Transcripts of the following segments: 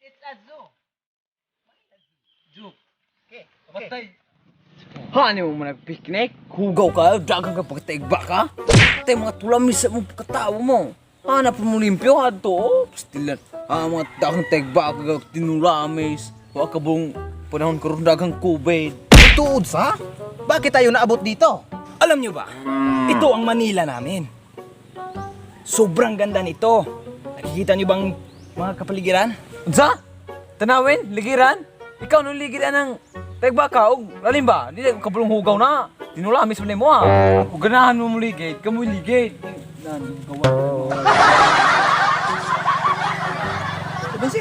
It's a zoo. Zoo. Okay. Okay. Patay. Hani mo man picnic? Hugaw ka, daghang ka pagtaigba ka. Tay mga tulamis sa mong pagkatao mo. Hanap mo limpyo adto. Oh, pastilan. Ah, mga daghang taigba ka tinulamis. Wa ka buong panahon karon daghang COVID. Tuod sa? Bakit tayo naabot dito? Alam nyo ba, ito ang Manila namin. Sobrang ganda nito. Nakikita nyo bang mga kapaligiran? Unsa? Tanawin, ligiran? Ikaw nung ligiran ng taigba ka og lalim ba? Dili ka kabulong hugaw na. Tinulamis man nimo ah. Ug ganahan mo mo ligid, kamo ligid. Nan gawa. Bensi,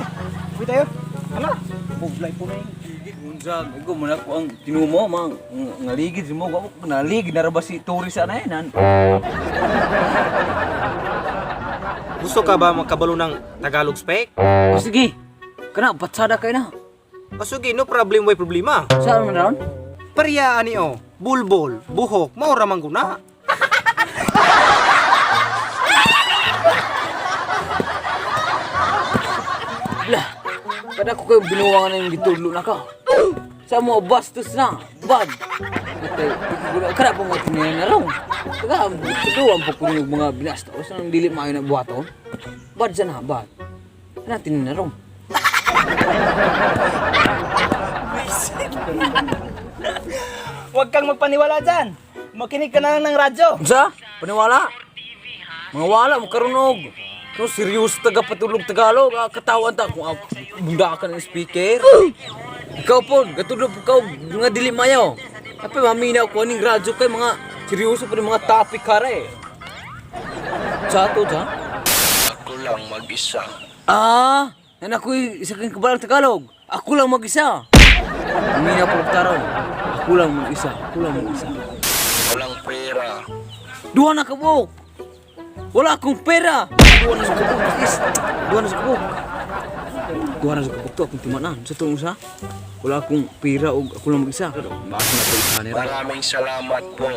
uwi tayo. Ano? Buglay po na yung ligid. Unsa, ikaw man ako ang tinumo, mang nga ligid mo, wa ko naligid na ra ba si tourist ana eh, nan. Gusto ka ba magkabalo ng Tagalog spec? O sige. Kana batsada kay na. Kasugi, no problem way problema. Saan man ron? Pariya ani o, bulbol, buhok, maura man guna. Lah. Kada ko kayo binuwangan na yung gitudlo na ka. Sa mo bastos na. Bad. Matay, kada pa mo tiniyan na raw. Taga, tuduan pa ko yung mga binasta. O saan dili maayo na buhaton? Bad siya na, bad. Kana tiniyan na raw. Huwag kang magpaniwala dyan. Makinig ka na lang ng radyo. Unsa? Paniwala? Mga wala mo karunog. No, serious taga patulog Tagalog. Ah, katawan ta kung ako bunda ka ng speaker. Ikaw po, gatulog po ka nga dili mayo. Ape maminaw ko aning radyo kay mga seryoso pa rin mga topic kare. Sa to sa? Ako lang mag-isa. Ah, nan ako isa kang kabalang Tagalog. Ako lang mag-isa. Maminaw po taraw. Ako lang mag-isa. Ako lang mag-isa. Walang pera. Duha na kabuok. Wala akong pera. Duha na sa kabuok. Is, duha na sa kabuok. Duha na sa kabuok to akong timanan. Sa tuong sa? Wala akong pera o ako lang mag-isa. Basta na ito isa nila. Maraming salamat po.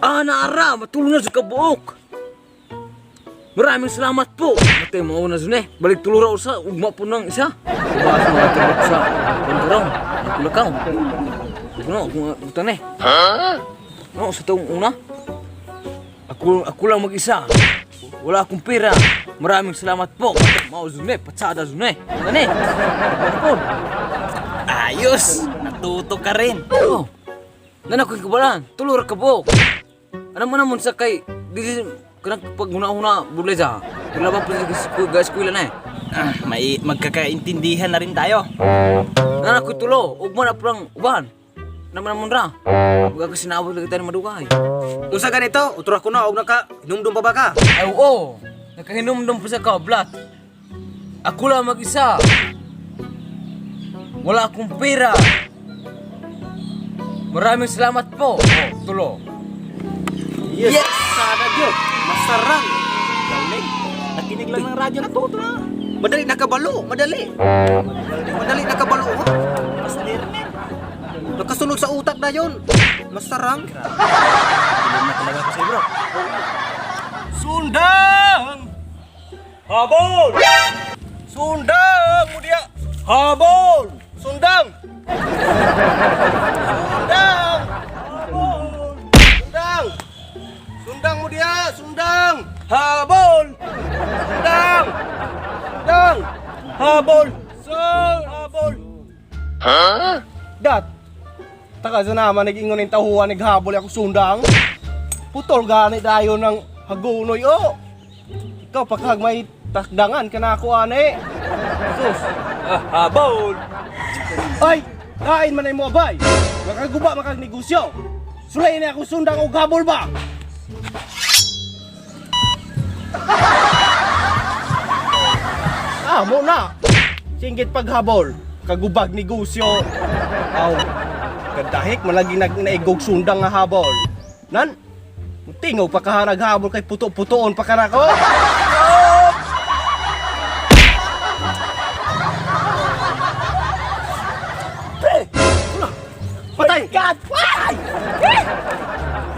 Ah, naara! Matulog na sa kabuok! Maraming salamat po! Matay mo na eh. Balik tulura usa, ugma po ng isa. Basta mga tulog sa pantarong. Nakulakaw. Ano, akong utang eh. No, sa taong una. Ako lang mag-isa. Wala akong pera. Maraming salamat po. Mao zune, patsada zune. Ano ne? Ano po? Ayos! Natuto ka rin. Oh. Nana ko'y kabalan, tulur ka buok. Ano mo naman sa kay dili kanang pag huna-huna bulay sa. Tulaba pa sa eskwela na eh. Ah, may magkakaintindihan na rin tayo. Nana ko'y tulo, ugma na pang uban. Naman naman ra. Huwag ka sinabot lagi tayo ng madugay. Unsa ganito? Utura ko na og naka hinumdum pa ba ka? Ay oo, nakahinumdum pa sa kablat. Ako lang mag-isa. Wala akong pera. Maraming salamat po. Oh, tulo. Yes! Sana gyud. Masarang. Galing. Nakinig lang ng radyo, natuto na. Madali nakabalo, madali. Madali nakabalo ha. Mas learner. Nakasunod sa utak na yon. Masarang. Bilib na talaga ako sa'yo, bro. Sundang! Habol! Sundang mo diya! Habol! Sundang! Sundang! Habol! Sundang! Sundang mo diya! Sundang! Habol! Sundang! Sundang! Habol! Sung! Habol! Huh? Dat. Taka sa naman nag-ingon ng tahuan naghabol ako sundang. Putol gani dayon ng hagunoy o. Ikaw pagkag may takdangan kana ako ane. Sus. Ah, habol! Ay, kain man ay mo abay. Makaguba makag negosyo. Sulay na ako sundang og habol ba? Ah, mo na. Singgit paghabol, kagubag negosyo. Aw, kadahik malagi nag naigog sundang nga habol. Nan, tingaw pa kaharag habol kay puto-putoon pa kanako. Patay! God! Ay!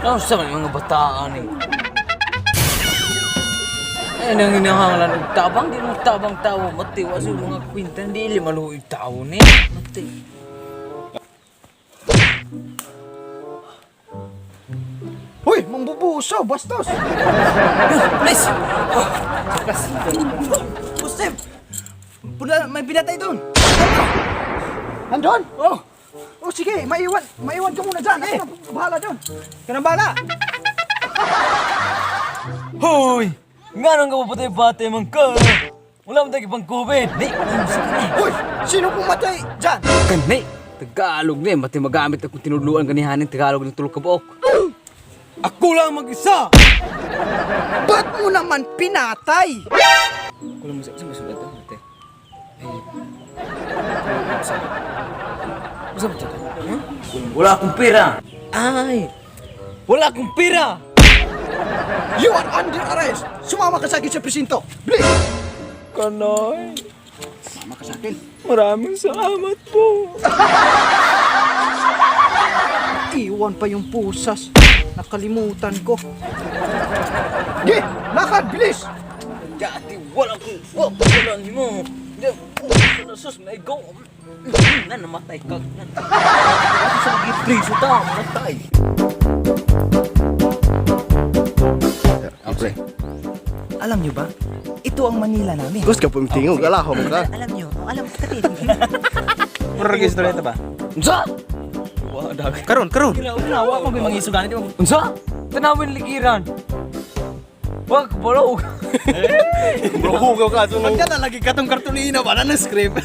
Ano sa mga bataan eh? Ay, nang hinahanglan og tabang, di mo tabang tao. Mati, wa sa mga kwinta, di ili maluoy tao ni. Mati. Hoy, mangbubusaw, bastos. Please! Oh, Steve! Pula, may pinatay doon! Nandun? Oh! Oh, sige, maiwan, maiwan ka muna dyan. Ako na bahala dyan. Ikaw na bahala! Hoy! Nga nang kapapatay-patay man ka! Wala man tayo pang COVID! Di, unsa ka ni? Hoy, sino pumatay dyan? Kani! Tagalog ni, mati magamit akong tinudluan ganihanin Tagalog ng tulog kabuok. Ako lang mag-isa! Ba't mo naman pinatay? Kulang mo sa isang sulat to, mate. Ay. Usa ba to? Huh? Wala akong pera. Ay. Wala akong pera. You are under arrest. Sumama ka sa akin sa presinto. Bilis! Kanoy. Sumama ka sa akin. Maraming salamat po. Iwan pa yung pusas. Nakalimutan ko. Ge, lakad, bilis! Dati wala akong wala nimo. Sus, may go. Na namatay ka. Sa gipriso ta, matay. Okay. Alam nyo ba? Ito ang Manila namin. Gusto ka pumitingog, alaho mo ka. Alam nyo, oh, alam ko katin. Puro ito ba? Unsa? Karon, karon! Ginawa ko mga isugan. Unsa? Tanawin ligiran. Wag balo. Hugaw ka, sunong. Pagka lagi katong kartulina ba na script?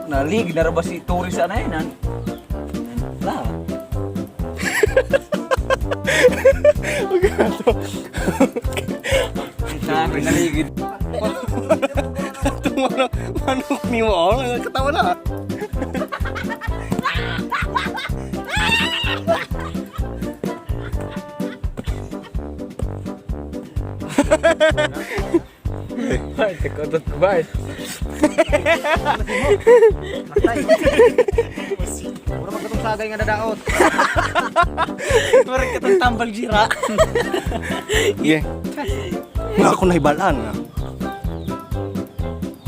Nalig na ra ba si Tori sa anay nan? La. Naligid. Itong manok, manok ni mo, oh, nakakatawa na. Ay, tikotot ko ba? Puro magkatong sagay nga nadaot. Parang katong tambal gira. Yeah. Nga ako nahibalaan nga.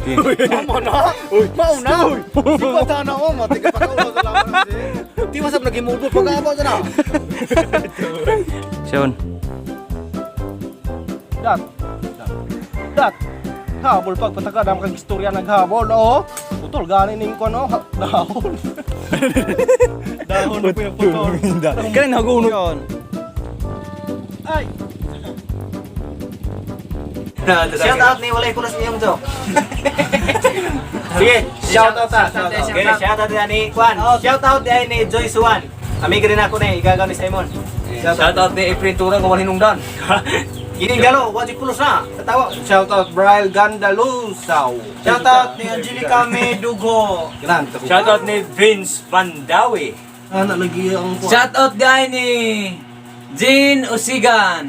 Mao na! Mao na! Si bata na oh, mati ka pa ka sa laman. Di masab nagimudot pag-abaw sa na. Sean. Dat. Dat. Dat. Habol pag pataka dam kag istorya naghabol oh. Putol gani ning ko no dahon. Dahon na pinaputol. Kaya naguno. Ay. Shout out ni walay kulas iyong joke. Sige, Shout out ta. Shout out. Okay, shout out ni Kwan. Shout out ni Joy Suwan. Amiga rin ako na igagaw ni Simon. Shout out ni Efren Tura kung hinungdan. Gining galo, wajib pulos na. Katawa. Shout out Brian Gandalusaw. Shout out ni Angelica Medugo. Gran. Shout out ni Vince Bandawi. Ana lagi ang kuan. Shout out guy ni Jean Usigan.